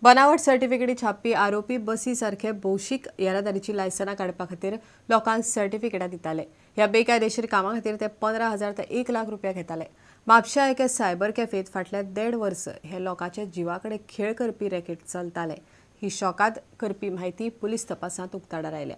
बनावट सर्टिफिकेटी छापपी आरोपी बसी सारखे भौशीक येरादारीची लायसनां काडपा खातीर लोकांक सर्टिफिकेटां दिताले. ह्या बेकायदेशीर कामा खातीर ते 15,000 ते 1 लाख रुपया घेताले. म्हापशा एका सायबर कॅफेत फाटल्या 1.5 वर्स हे लोकांच्या जिवा कडेन खेळ करपी रॅकेट चलताले. ही शॉकाद करपी म्हायती पुलीस तपासांत उक्ताडार आयल्या.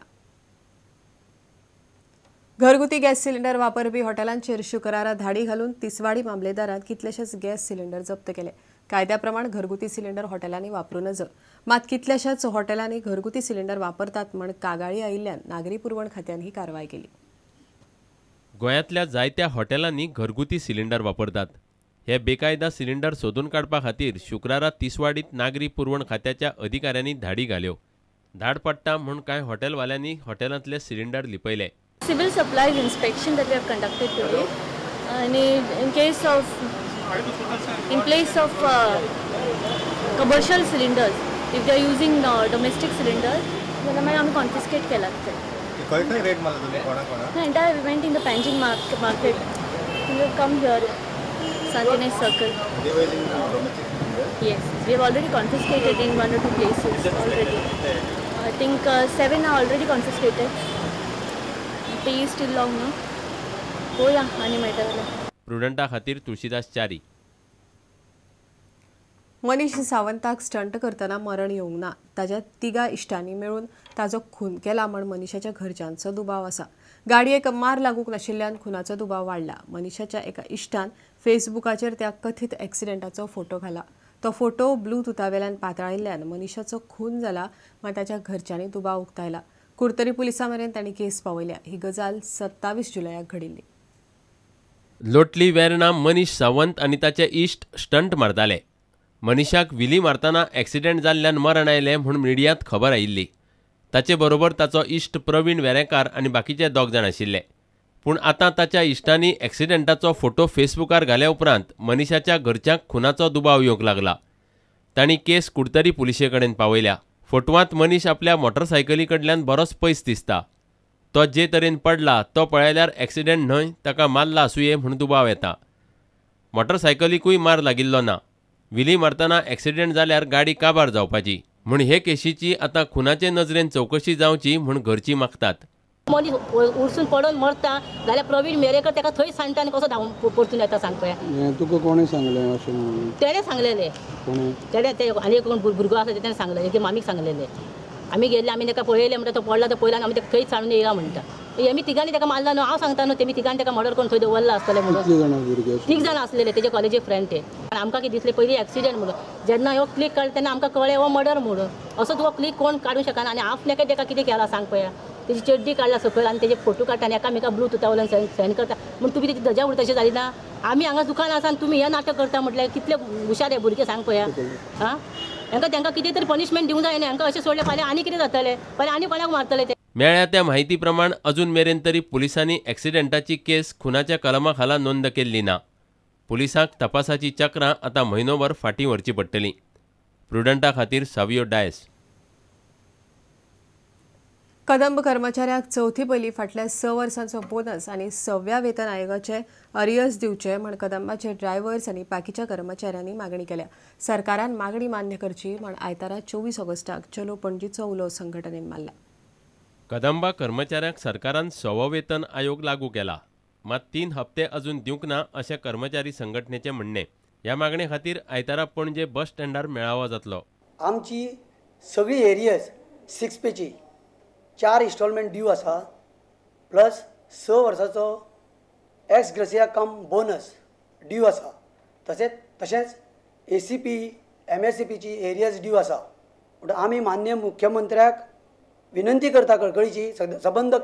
घरगुती गॅस सिलिंडर वापरपी हॉटेलांचेर शुक्रारा धाडी घालून तिसवाडी मामलेदारान कितलेशेच गॅस सिलिंडर जप्त केले. कायद्या प्रमाण घरगुती सिलिंडर हॉटेलांनी वापरू नज, मात कितल्याशाच हॉटेलांनी घरगुती सिलिंडर वापरतात म्हण कागाळी आयिल्ल्यान नागरी पुरवण खात्यान ही कारवाय केली. गोंयांतल्या जायत्या हॉटेलांनी घरगुती सिलिंडर वापरतात. हे बेकायदा सिलिंडर सोदून काडपा खातीर शुक्रारा तिसवाडीत नागरी पुरवण खात्याच्या अधिकाऱ्यांनी धाडी घाल्यो. धाड पडटा म्हूण कांय हॉटेलवाल्यांनी हॉटेलांतले cylinder लिपयले. Civil supplies inspection that we have conducted today, and in place of commercial cylinders, if they are using domestic cylinders, then we have confiscate केला. काय रेट मला तुम्ही कोणा कोणा? The entire we went in the Panjim market. We have come here, Santines Circle. They were using domestic cylinders? Yes, we have already confiscated in 1 or 2 places already. I think 7 are already confiscated. Pay is still long, no? होया आनी मेळटा जाल्यार. प्रुडंटा खातीर Tulsidas Chari. Manish सावंताक stunt करतना मरण येवंक ना. ताज्या 3 इश्टांनी मेळून ताजो खून केला म्हण मनीषाच्या घरच्यांचो दुबाव आसा. गाडयेक मार लागूंक नाशिल्ल्यान खुनाचो दुबाव वाडला. मनीषाच्या एका इश्टान फेसबुकाचेर त्या कथीत एक्सिडेंटाचो फोटो घाला. तो फोटो ब्लूटूथावेल्यान पातळायिल्ल्यान मनीषाचो खून जाला म्हण ताच्या घरच्यांनी दुबाव उक्तायला. कुडतरी पुलिसां मेरेन तांणी केस पावयल्या. ही गजाल 27 जुलयाक घडिल्ली. लोटली वेर्णा मनीष सावंत आनी ताचे इश्ट स्टंट मारताले. मनीषाक विली मारतना एक्सिडेंट जाल्ल्यान मरण आयलें म्हूण मिडियांत खबर आयिल्ली. ताचे बरोबर ताचो इश्ट प्रवीण वेरेंकार आनी बाकीचे 2 जाण आशिल्ले. पूण आतां ताच्या इश्टांनी एक्सिडेंटाचो फोटो फेसबुकार घाल्या उपरांत मनीषाच्या घरच्यांक खुनाचो दुबाव येवंक लागला. तांणी केस कुडतरी पुलिशे कडेन पावयल्या. फोटवांत मनीष आपल्या मोटरसायकली कडल्यान बरोच पयस दिसता. तो जे तरेन पडला तो पळयल्यार एक्सिडेंट न्हय, ताका मारला आसुये म्हूण दुबाव येता. मोटरसायकलीकूय मार लागिल्लो ना. विली मारतना एक्सिडेंट जाल्यार गाडी काबार जावपाची म्हूण हे केशीची आतां खुनाचे नजरेन चवकशी जावची म्हूण घरची मागतात. मनीस उरसून पडून मरता जाल्यार प्रवीण मेरेकर ताका थंय सांडटा आनी कसो धांवून परतून येता सांग पळया. तुका कोणें सांगलें अशें म्हणून? तेणें सांगलेलें. तेणें ते आनी कोण भुरगो आसा तेणें सांगलें, एके मामीक सांगलेलें. आमी गेल्ले, आमी ताका पळयलें म्हणटा तो पडला तो पळयला आमी ताका थंयच सांडून येयला म्हणटा. हेमी तिगांनी ताका मारला न्हू, हांव सांगता न्हू तेमी तिगांनी ताका मर्डर करून थंय दवरला आसतलें म्हणून. 3 जाणां आसलेले तेजे कॉलेजी फ्रेंड ते. आमकां कितें दिसलें पयलीं एक्सिडेंट म्हणून, जेन्ना ह्यो क्लीक काडलो तेन्ना आमकां कळ्ळें हो मर्डर म्हणून. असो तुका क्लीक कोण काडूंक शकना. आनी हाफ नेकेड ताका कितें केलां सांग पळया. तेजी चड्डी काडला सकयल आनी तेजे फोटो काडटा आनी एकामेका ब्लूटूथा वयल्यान सेंड करता म्हूण तुमी तेजी धजा उरता तशें जाली ना. आमी हांगा दुकान आसा आनी तुमी हें नाटक करता म्हटल्यार कितले हुशार हे भुरगे सांग पळया. आं, हांकां तांकां कितें तरी पनिशमेंट दिवंक जाय न्ही. हांकां अशें सोडलें फाल्यां आनी कितें जातलें, फाल्यां आनी कोणाक मारतले ते. मेळ्ळ्या त्या म्हायती प्रमाण अजून मेरेन तरी पुलिसांनी एक्सिडेंटाची केस खुनाच्या कलमा खाला नोंद केल्ली ना. पुलिसांक तपासाची चक्रां आतां म्हयनोभर फाटीं व्हरची पडटली. प्रुडंटा खातीर सावियो डायस. कदंब कर्मचाऱ्याक चवथी पयली फाटल्या 6 वर्सांचो बोनस आनी 6व्या वेतन आयोगाचे अरियर्स दिवचे म्हण कदंबाचे ड्रायव्हर्स आनी बाकीच्या कर्मचाऱ्यांनी मागणी केल्या. सरकारान मागणी मान्य करची म्हण आयतारा 24 ऑगस्टाक चलो पणजीचो उलो संघटनेन मारला. कदंबा कर्मचाऱ्यांक सरकारान 6वो वेतन आयोग लागू केला, मात 3 हप्ते अजून दिवंक ना अशें कर्मचारी संघटनेचें म्हणणें. ह्या मागणे खातीर आयतारा पणजे बस स्टँडार मेळावो जातलो. आमची सगळी एरियर्स 6 पेची 4 इन्स्टॉलमेंट ड्यू आसा, प्लस 6 वर्साचो ex gratia cum bonus due आसा. तशेंच ACP MSCPची एरियर्स ड्यू आसा. म्हणून आमी मान्य मुख्यमंत्र्याक विनंती करता कळकळीची सबंद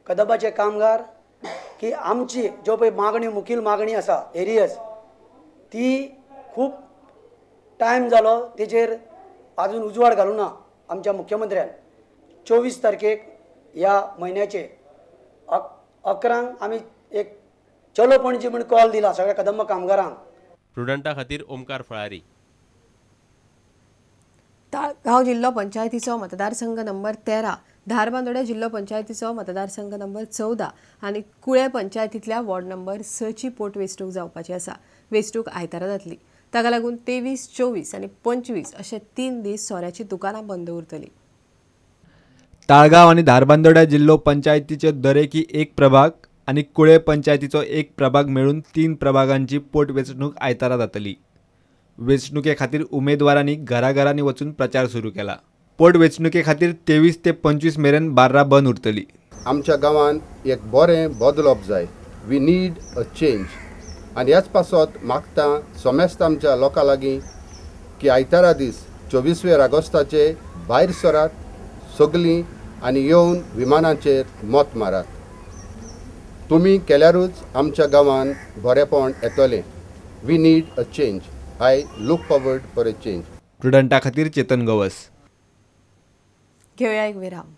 कदंबाचे कामगार की आमची ज्यो पळय मागणी मुखेल मागणी आसा एरियर्स ती खूब टायम जालो तेचेर आजून उजवाड घालूं ना आमच्या मुख्यमंत्र्यान. 24 तारखेक ह्या म्हयन्याचे 11 आमी एक चलो पणजी म्हूण कॉल दिला सगळ्या कदंब कामगारांक. प्रुडंटा खातीर ओमकार फळारी. ताळगांव जिल्लो पंचायतीचो मतदारसंघ नंबर 13, धारबांदोड्या जिल्लो पंचायतीचो मतदारसंघ नंबर 14 आनी कुळे पंचायतींतल्या वॉर्ड नंबर 6 ची पोटवेंचणूक जावपाची आसा. वेंचणूक आयतारा जातली. ताका लागून 23, 24 आनी 25 अशे 3 दीस सोऱ्याची दुकानां बंद उरतली. ताळगांव आनी धारबांदोड्या जिल्लो पंचायतीचे दरेकी एक प्रभाग आनी कुळे पंचायतीचो एक प्रभाग मेळून 3 प्रभागांची पोटवेंचणूक आयतारा जातली. वेंचणुके खातीर उमेदवारांनी घराघरांनी वचून प्रचार सुरू केला. पोटवेंचणुके खातीर 23 ते 25 मेरेन बार्रां बंद उरतली. आमच्या गांवांत एक बरें बदलप जाय. We need a change. आनी ह्याच पासत मागता समेस्त आमच्या लोकां लागीं की आयतारा दीस 24 ऑगस्टाचे भायर सरात सगळीं आनी येवन विमानाचेर मत मारात. तुमी केल्यारूच आमच्या गांवांत बरेपण येतलें. We need a change. I look forward for a change. प्रुडंटा खातीर चेतन गवस. घेवया एक विराम.